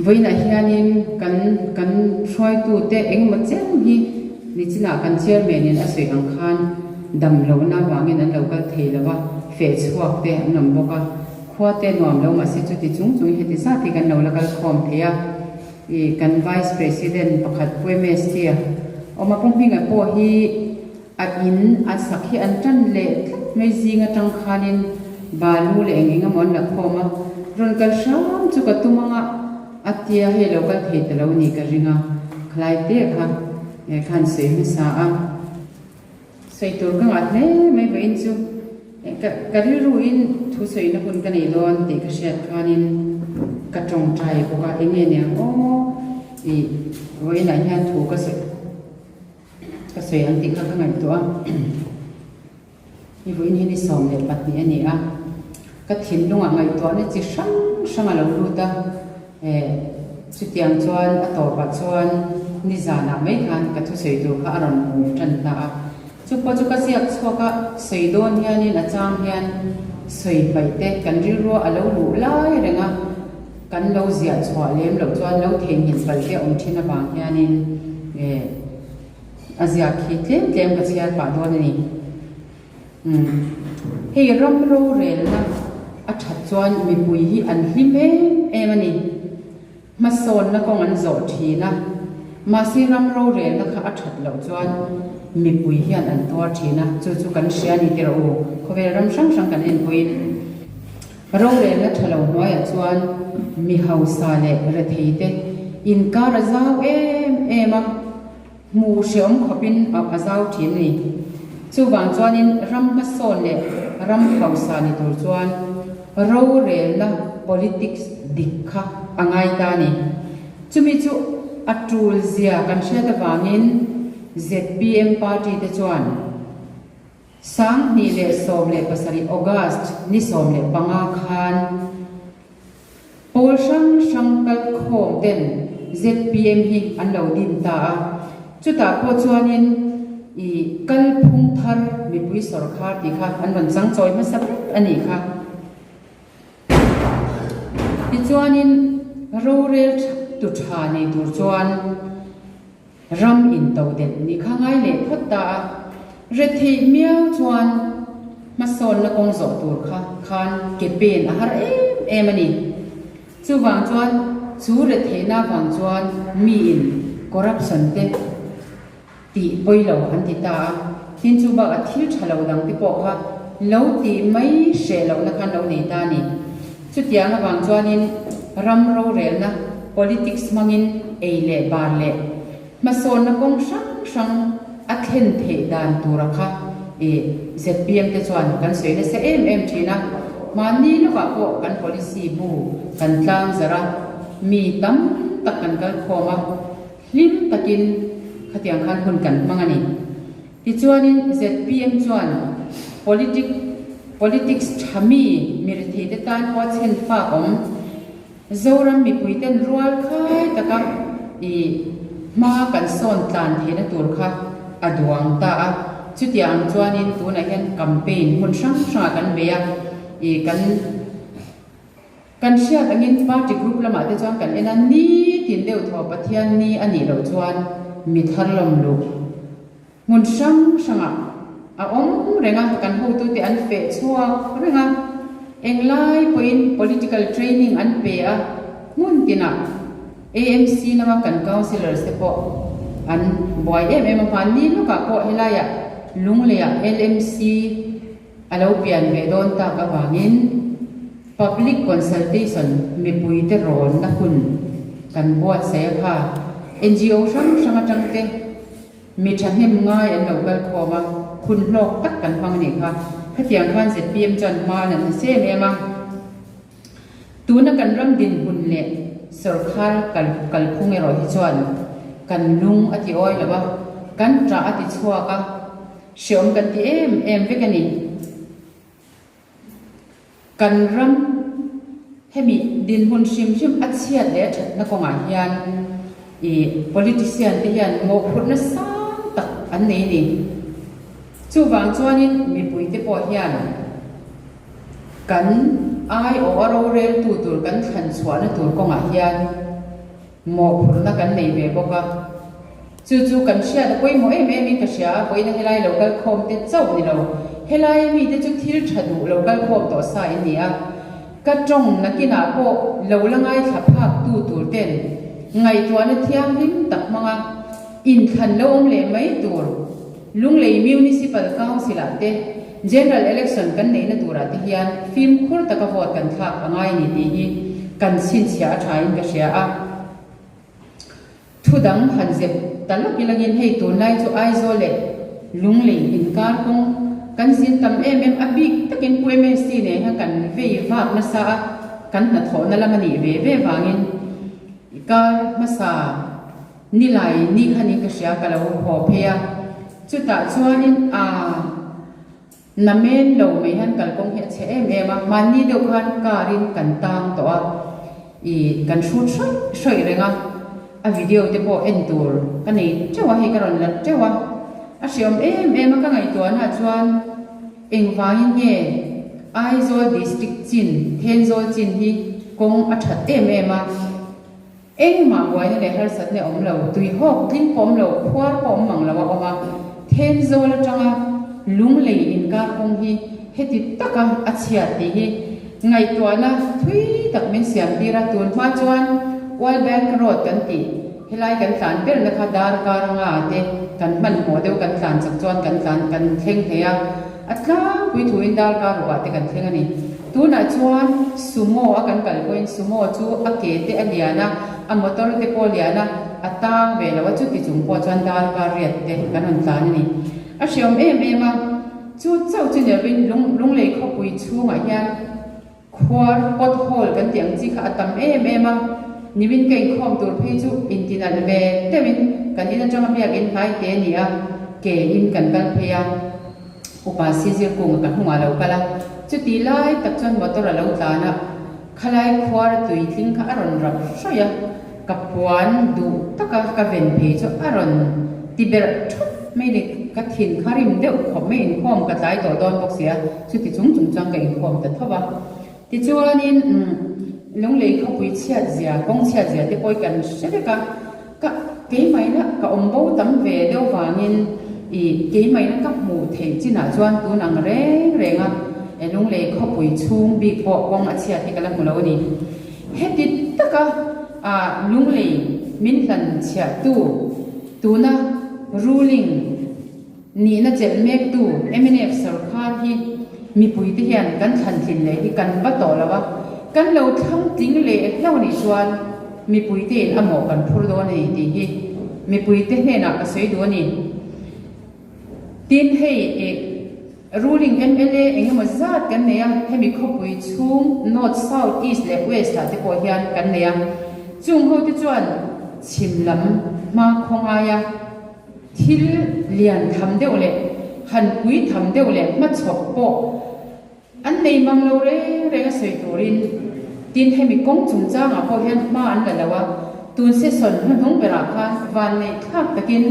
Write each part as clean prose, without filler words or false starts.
Vawiinah hianin kan kan hruaitute engemaw chen hi nichinah kan chairman in a sawi ang khan dam lohna avangin an lo kal thei lo va, feh chhuak te an awm bawk a, khua te nuam lo mahse chuti chung chung heti zat hi kan lo la kal khawm thei a, ih kan vice president pakhat Pu MST a awm a, Pu Hminga pawh hi A in a sak hi an tan leh tlat mai zing atang khanin balu leh eng eng emaw an la khawm a, rawn kal hram chu ka tum anga a tia hei lo kal thei ta lo ni ka ring a, khalai te kha khan sawi hmasa a, sawi tur ka ngah hle mai vawiin chu ka ka rilruin thu sawina hun ka nei dawn tih ka hriat khanin ka tawngtai bawk a, eng nge niang aw ih vawiinah hian thu ka sawi. Ka sawi ang tih kha ka ngaihtuah a, i vawiin hi ni 12 a ni a, ka thinlungah ngaihtuahna chi hrang hrang a lo lut a, eh chutiang chuan a tawpah chuan nizanah mai khan ka thusawi tur kha a rawn mum tan ta a, chu pawh chu ka ziak chhuak a, sawi dawn hianin a chang hian sawi hmaih te kan rilrua a lo luh lai reng a. Kan lo ziah chhuah lem loh chuan lo theihnghilh palh te awm thin avang hianin eh a ziak khi tlem tlem ka chhiar pah dawn a ni. Umm hei ram rorelna a that chuan mipui hi an hlim em em a ni. Hmasawnna kawng an zawh thin a, mahse ram rorelna kha a that loh chuan mipui hian an tuar thin a, chu chu kan hria a ni tirh u, khawvel ram hrang hrang kan enpuiin. Rorelna tha lo hnuaiah chuan mi hausa leh retheite inkar a zau em em a, hmuh hreawm khawpin a zau thin a ni. Chuvang chuanin ram hmasawn leh ram hausa ni tur chuan rorelna politics dik kha a ngai ta a ni. Chumi chu a tul zia kan hriat avangin zpm party te chuan, 2017 August ni 15 khan pawl hrang hrang kalkhawm ten zpm hi an lo din ta a, chutah pawh chuanin ih kalphung thar mipui sawrkhar tih kha an rawn changchawi hmasa ber a nih kha. Tichuanin rorel tu tha nei tur chuan. Ram intodelh ni kha ngai leh phawt ta a, retheih miau chuan hmasawnna kawng zawh tur kha khan ke pen a har em em a ni. Chuvang chuan chu retheihna vang chuan miin corruption te tih pawi lo an ti ta a, tin chu bakah thil tha lo dang te pawh kha lo tih mai hreh lohna khan lo nei ta a ni. Chutiang avang chuanin ram rorelna politics hmangin ei leh bar leh hmasawnna kawng hrang hrang a thlen theih dan tura kha i zpm te chuan kan sawi nasa em em thin a, hmanni lawkah pawh kan policy bu kan tlang zarh a, mi tam tak kan kal khawm a, hlim takin khatiang khan hun kan hmang a ni. Tichuanin zpm chuan politic politics tha mi miretheite tan pawh chhen fak awm. Zoram mipuiten rual khai taka i hma kan sawn tlan theihna tur kha a duang ta a. Chutiang ang chuanin tunah hian campaign hmun hrang hrangah kan bei a, i kan. Kan hriat angin party group lamah te chuan kan en a, nitin deuh thaw Pathian ni a nih loh chuan mi thar lawm luh hmun hrang hrangah a awm reng a, kan hotute an feh chhuak reng a, englai pawhin political training an pe a, hmun tinah AMC lama kan councillors te pawh an buai em em a, hmanni lawkah pawh helaiah Lungleiah LMC A lo pian ve dawn tak avangin Public Consultation mipuite rawnna hun kan buatsaih a kha. NGO hrang hrang atang te mi thahnem ngai an lo kal khawm a, hun hlawk tak kan hmang a nih kha. Khatiang khan zpm chuan hma an han hse em em a. Tuna kan ram dinhmun leh sawrkhar kalphung erawh hi chuan kan lung a ti awi lo a, kan tah a ti chhuak a, Hreawm kan ti em em vek a ni. Kan ram hemi dinhmun hrim hrim a chhiat leh a thatna kawngah hian i politician te hian mawhphurhna sang tak an nei a ni. Chuvang chuanin mipui te pawh hian kan aiawh a roreltu tur kan thlan chhuahna tur kawngah hian. Mawhphurhna kan nei ve bawk a, chu chu kan hriat a pawimawh em em in ka hria a, vawiina helai lo kal khawm te chauh ni lo, helai mite chu thil tha duh lo kal khawm tawh sa in ni a, ka tawng nakinah pawh lo la ngaithla phak tu tur ten ngaihtuahna thianghlim tak hmanga inthlan lo awm leh mai tur Lunglei Municipal Council ah te General Election kan neihna turah te hian fimkhur taka vote kan thlak a ngai ni tih hi kan chhinchhiah a tha in ka hria a. Thu dang han zep ta lawk ilangin hei tunlai chu Aizawl leh Lunglei inkar kawng kan zin tam em em a bik takin Pu MSC nen khan kan vei vak nasa a, kan hnathawhna lam a nih ve ve vangin kar hmasa Nilai ni khanin ka hria ka lo haw phei a, chutah chuanin aa namen lo mai hian kalkawng hi a chhe em em a, hmanni deuh khan car in kan tang tawh a, ih kan hrut hrawih hrawih reng a, a video te pawh en tur ka nei teuh a, hei ka rawn la teuh a, a hreawm em em a ka ngaihtuahna chuan engvangin nge Aizawl district chin Thenzawl chin hi kawng a that em em a. Engmah buaina leh harsatna awm lo, tuihawk tling pawh awm lo, khuar pawh awm mang lo a awm a, Thenzawl atanga Lunglei inkar kawng hi heti taka a chhiat tih hi ngaihtuahna thui tak min siam tir a, tun hma chuan World Bank Road kan tih helai kan tlan berna kha darkar nga te kan hmanhmawh deuh kan tlan chak chuan kan tlan kan thleng thei a, A tlangpui thuin darkar rukah te kan thleng a ni. Tunah chuan Sumo a kan kal pawhin Sumo chu a ke te a lian a, a motor te pawh a lian a, a tang ve lo a, chuti chung pawh chuan darkar riat te kan rawn tlan a ni. A hreawm em em a, chu chauh chu ni lovin lung Lunglei khawpui chhungah hian Khuar, pot hole, kan tih ang chi kha a tam em em a, nimin ka inkhawm tur phei chu intinalh ve deuhin kan in atanga biakin hnai te a ni a, ke in kan kal phei a, upa si zir kunga ka hnungah a lo kal a, chuti lai tak chuan motor a lo tlan a, khalai khuar tui tling kha a rawn rap hrawih a, ka puan duh taka ka ven phei chu a rawn ti berh thut mai ni, ka thin kha rim deuh khawp mai inkhawm ka tlai tawh dawn bawk si a, chuti chung chung chuan ka inkhawm ta tho va. Tichuanin Lunglei khawpui chhiat zia, kawng chhiat zia te pawh kan hre vek a, ka keimahina ka awm bo tam ve deuh vangin ih keimahina ka hmuh theih chinah chuan tun ang reng reng a Lunglei khawpui chhung bik pawh kawng a chhiat hi ka la hmu lo a ni. Heti taka Lunglei min hlan chhiahtu tuna ruling nihna chelh mektu mnf sorkar hi mipuite hian kan thlan tlin leh hi kan va tawh lo a, kan lo thlang tling leh hlauh anih chuan mipuite in a mawh kan phur dawn a ni tih hi mipuite hnenah ka sawi duh a ni. Tin, hei ih Ruling mla eng emaw zat kan nei a, hemi khawpui chhung North, South, East leh West ah te pawh hian kan nei a. Chung ho te chuan chhim lam hma khaw ngaia thil lian tham deuh leh han pui tham deuh leh hmachhawp pawh An nei mang lo reng reng a sawi turin tin hemi kawng chungchangah pawh hian hma an la lo a, tun session hnuhnung berah khan vanneih thlak takin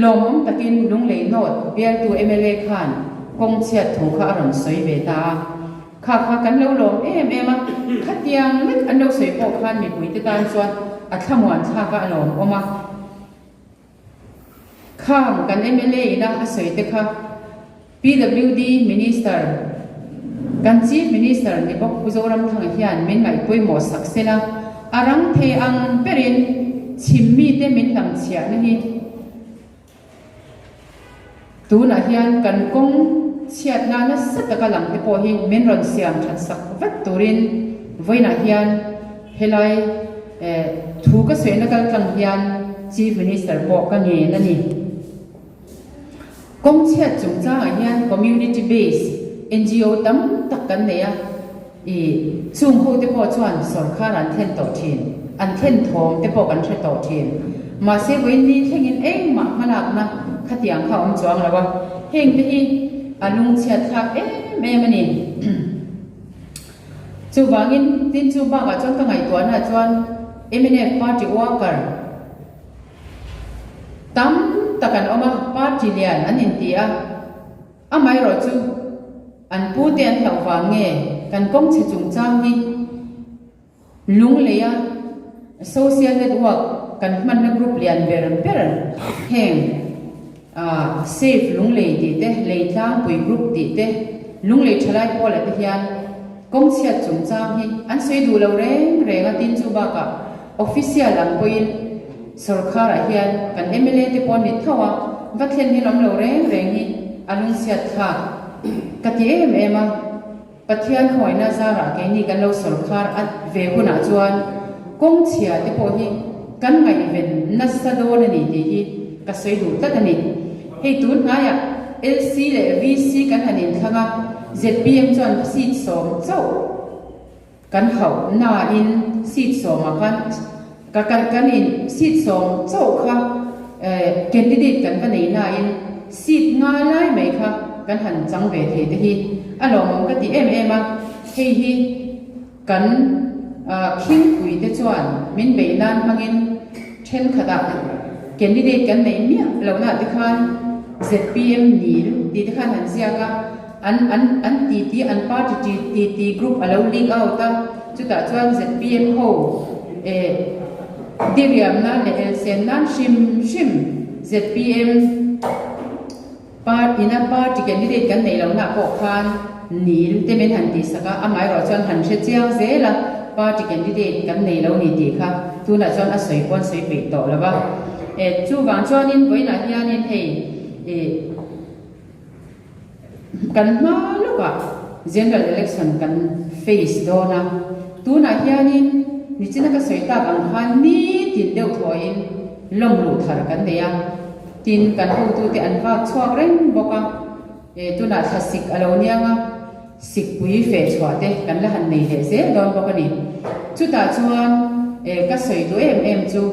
lawmawm takin Lunglei North bialtu mla khan kawng chhiat thu kha a rawn sawi ve ta a, kha kha kan lo lawm em em a, khatiang lek an lo sawi pawh khan mipuite tan chuan a thlamuan thlak a a lawmawm a. Khang kan mla ina a sawi te kha PWD Minister, kan Chief Minister ni bawk Pu Zoramthanga hian min ngaih pawimawh sak sela, a rang thei ang berin chhim mite min hlamchhiahna hi tunah hian kan kawng chhiatna nasa taka lang te pawh hi min rawn siam that sak vat turin vawiinah hian Helai thu ka sawina kal tlang hian Chief Minister pawh ka ngen a ni. Kawng chhiat chungchangah hian Community Based ngo tam tak kan nei a, i chung ho te pawh chuan sawrkhar an thlen tawh thin, an thlen thawm te pawh kan hre tawh thin. Mahse vawiin ni thlengin engmah hmalakna khatiang kha a awm chuang lo a, heng te hi a lungchhiat thlak em em a ni. Chuvangin, tin chu bakah chuan ka ngaihtuahna chuan mnf party worker tam tak an awm a, party lian an inti a, amaherawh chu an pute an hlauh vang nge kan kawng chhe chungchang hi lungleia. Social network kan hmanna group lian ber ber heng Save Lunglei tih te, Leitlangpui group tih te, Lunglei Thalai Pawla te hian kawng chhiat chungchang hi an sawi duh lo reng reng a, tin chu bakah official ang pawhin sawrkharah hian kan mla te pawh an ni tho a, va thlen hi an awm lo reng reng hi a lungchhiat thlak ka ti em em a. Pathian khawngaihna zarah keini kan lo sawrkhar at ve hunah chuan kawng chhia te pawh hi kan ngaihven nasa dawn a ni tih hi ka sawi duh tlat a ni. Hei tun hnaiah LC leh VC kan han inthlang a, zpm chuan seat sawm chauh kan hauh nain seat sawmah khan ka kan kan in seat sawm chauh kha candidate kan va nei nain seat nga lai mai kha kan han chang ve thei te hi a lawmawm ka ti em em a, hei hi kan khingpui te chuan min beih nan hmangin thenkhatah candidate kan neih miah lohna te khan zpm nil tih te khan han ziak a. An an an titi an party ti titi group a lo leak out a, chutah chuan zpm ho eh diriam nan leh elsen nan hrim hrim zpm par ina party candidate kan neih lohna pawh khan nil te min han tihsak a, amaherawh chuan han hre chiang zel a party candidate kan nei lo ni tih kha tunah chuan a sawi pawn sawi peih tawh lo va. Eh chuvang chuanin vawiinah hianin hei eh. Kan hma lawkah General Election kan face dawn a, tunah hianin nichina ka sawi tak ang khan nitin deuh thawiin lawm luh thar kan nei a, tin kan hotute an vak chhuak reng bawk a, e tunah thla sik a lo niang a, sikpui feh chhuah te kan la han nei leh zel dawn bawk a ni. Chutah chuan e ka sawi duh em em chu.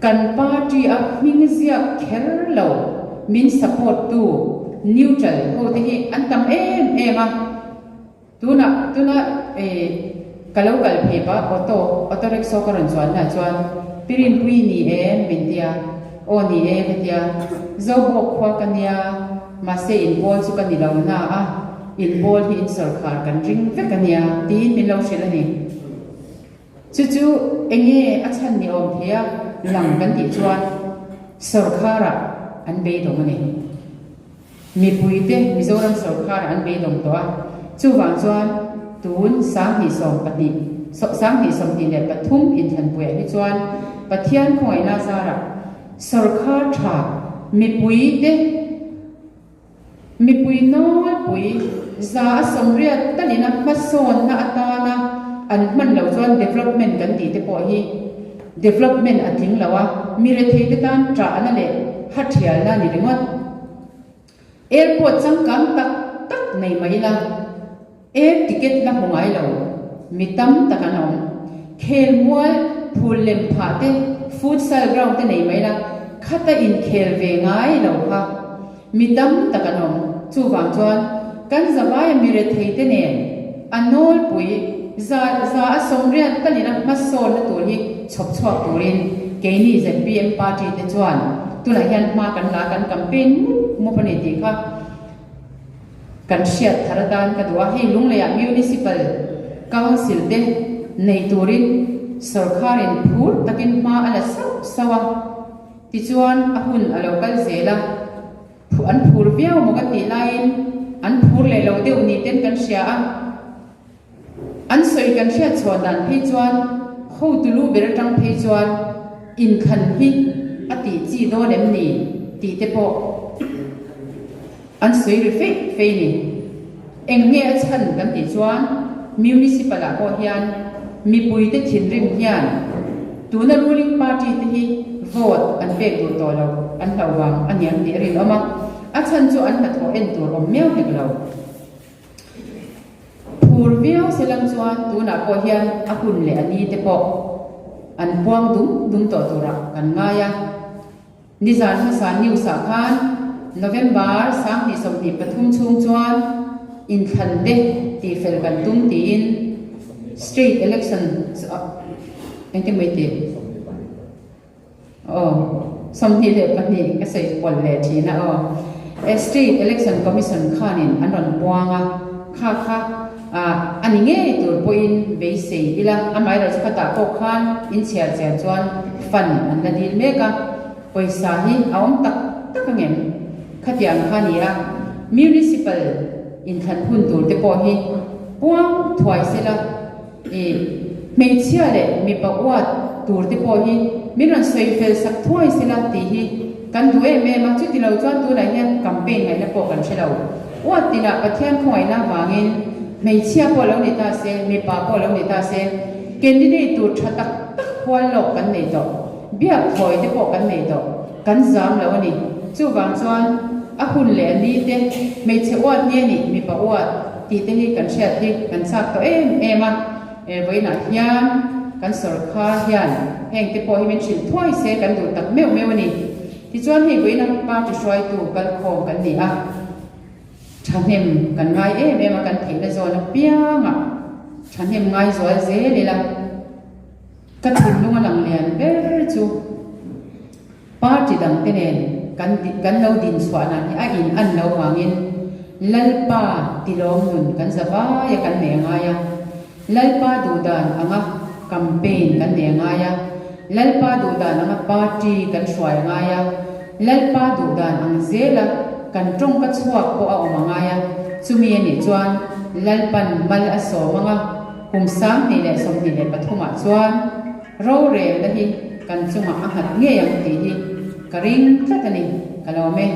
Kan party a hming ziak kher lo min support tu neutral ho te hi an tam em em a, tunah tuna ka lo kal phei pah auto auto rickshaw ka rawn chuan na chuan Pirinpui ni e min tia aw ni e ka tia Zobawk khua ka nia mahse in pawl chu ka ni lo na a in pawl hi in sawrkhar kan ring vek a nia tiin min lo hrilh a ni. Chu chu enge a chhan ni awm thei a lang kan tih chuan sawrkharah an beidawng a ni. Mipuite Mizoram sawrkharah an beidawng tawh a, chuvang chuan tun 2012, 2023 inthlanpuiah hi chuan Pathian khawngaihna zarah sawrkhar tha mipuite, Mipui nawlpui 180 talina hmasawnna atana an hman loh chuan development kan tih te pawh hi development a tling lo a, mi rethei te tan ṭahna leh hathialna a ni ringawt. Airport changkang tak tak nei mai ila. Air ticket la hmu ngai lo, mi tam tak an awm. Khelmual, phul lem phah te, futsal ground te nei mai la, khata inkhel ve ngai lo kha mi tam tak an awm. Chuvang chuan kan zavaia mi rethei te nen a nawlpui za za a 80 talina hmasawnna tur hi chhawp chhuak turin keini zpm party te chuan tunah hian hma kan la kan campaign mup mup a ni tih kha Kan hriat thar atan ka duh a, hei Lungleiah Municipal Council te nei turin sawrkharin phur takin hma a la sauh sauh a, tichuan a hun a lo kal zel a, an phur viau maw ka tih laiin an phur leh lo deuh ni ten kan hria a. An sawi kan hriat chhuah dan phei chuan hotu lu ber atang phei chuan inthlan hi a tih chi dawn em ni tih te pawh an sawi ri feih feih ni. Eng nge a chhan kan tih chuan Municipal ah pawh hian mipuite thinrim hian tuna ruling party te hi vote an pek duh tawh lo an hlauh vang a niang tih a rinawm a, a chhan chu an hnathawh en tur awm miau hek lo. Phur viau se lam chuan tunah pawh hian a hun leh a ni te pawh an puang dum dum tawh turah kan ngai a. Nizan hmasa news ah khan November 2023 chhung chuan inthlan te tihfel kan tum tiin State Election engtin mai ti? Aw, 22 ka sawi pawlh leh thin a aw. State Election Commission khanin an rawn puang a, kha kha. A ni ngei tur pawhin beisei ila, amaherawhchu khatah pawh khan inchhiar chian chuan fund an la dil mek a, pawisa hi a awm tak tak ang em? Khatiang kha ni a, Municipal inthlan hun tur te pawh hi puang thuai sela, i hmeichhia leh mipa uat tur te pawh hi min rawn sawi fel sak thuai sela tih hi kan duh em em a, chuti lo chuan tunah hian campaign ngaihna pawh kan hre lo. Uat tinah Pathian khawngaihna avangin hmeichhia pawh lo ni ta se, mipa pawh lo ni ta se, candidate tur tha tak tak hual lawk kan nei tawh, biak thawi te pawh kan nei tawh, kan zam lo a ni. Chuvang chuan a hun leh a ni te, hmeichhe uat nge nih mipa uat tih te hi kan hriat hi kan chak tawh em em a, vawiinah hian kan sawrkhar hian heng te pawh hi min hrilh thuai se kan duh tak meuh meuh a ni. Tichuan hei vawiina party hruaitu kalkhawm kan ni a, thahnem kan ngai em em a, kan theihna zawn apiangah thahnem ngai zual zel ila ka thinlung a lang lian ber chu party dangte nen kan kan lo din chhuah dan hi a in an lo vangin Lalpa tilawm nun kan za vai a kan nei angai a. Lalpa duhdan anga campaign kan nei a ngai a, Lalpa duhdan anga party kan hruai a ngai a, Lalpa duhdan ang zela kan tawngka chhuak pawh a awm a ngai a, chumi a nih chuan Lalpan mal a sawm anga kum 2023 ah chuan rorelna hi kan chungah a nghat ngei ang tih hi ka ring tlat a ni, ka lawm e.